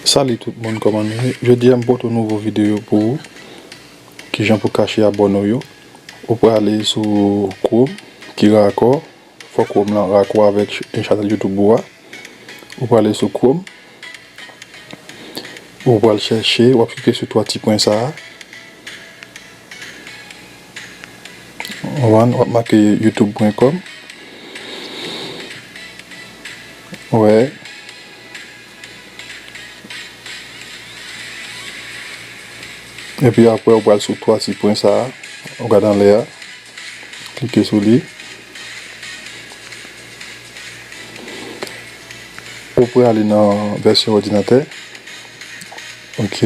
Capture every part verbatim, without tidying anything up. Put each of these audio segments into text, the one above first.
Salut tout moun, kòman nou ye? Jodi a m pote yon nouvo videyo pou ou. Kijan pou kache abòne w yo. Ou prale sou Chrome, ki rakò, fò Chrome lan rakò avèk ch-, chanèl YouTube ou a. Ou prale sou Chrome. Ou pral chèche, w ap klike sou twa ti pwen sa a. Ou konprann? W ap make youtube pwen kòm. Wè. Epi apre, ou pral sou twa ti pwen sa a. Ou gade anlè a. Klike sou li. Ou prale nan vèsyon òdinatè. Ok.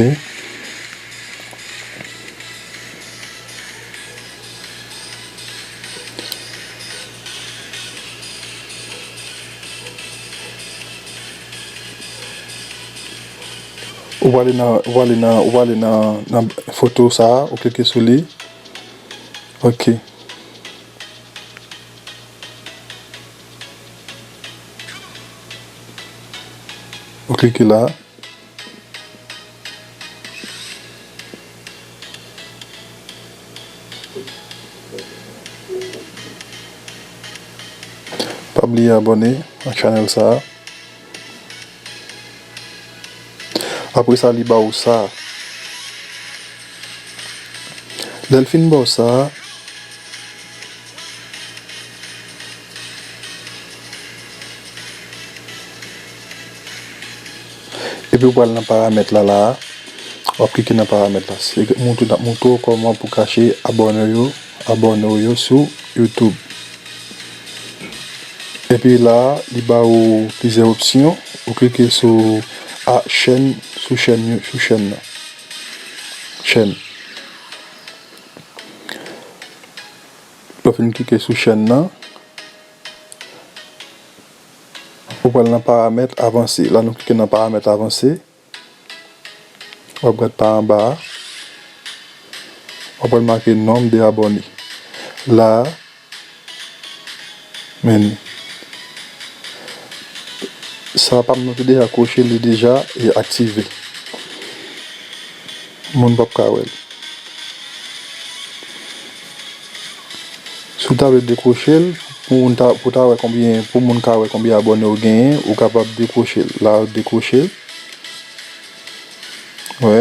Ou prale nan, ou prale nan, ou prale nan, nan foto sa a, ou klike sou li. Ok. Ou klike la. Pa bliye abòne ak chanèl sa a. Apre sa, li ba w sa. Lè l fin ba w sa, epi w pral nan paramèt la, la a, w ap klike nan paramèt la. Se moutre, n ap moutre w kòman pou kache abòne yo, abòne w yo sou YouTube. Epi la, li ba ou plizyè opsyon. Ou klike sou a chèn, sou chèn yo, sou chèn nan. Chèn. Lè w fin klike sou chèn nan, ou pral nan paramèt avanse. La nou klike nan paramèt avanse. W ap gade pa anba a. W ap wè l make nonb de abòne. La a, men sa pa m nan te deja kwoche, li deja e aktive. Moun p ap ka wè l. Si w ta vle dekwoche l, pou moun ta, pou ta wè konbyen, pou moun ka wè konbyen abòne w genyen, ou kapab dekwoche l. La, ou dekwoche l. Wè.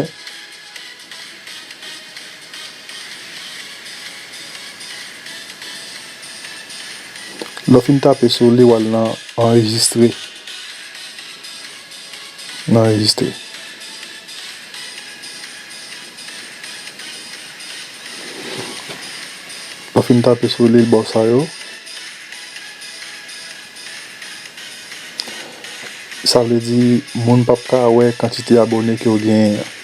Lè w fin tape sou li, w al nan anrejistre. Nan anrejistre. Lè w fin tape sou li, l ba w sa yo. Sa vle di, moun p ap ka wè kantite abòne ke w genyen an.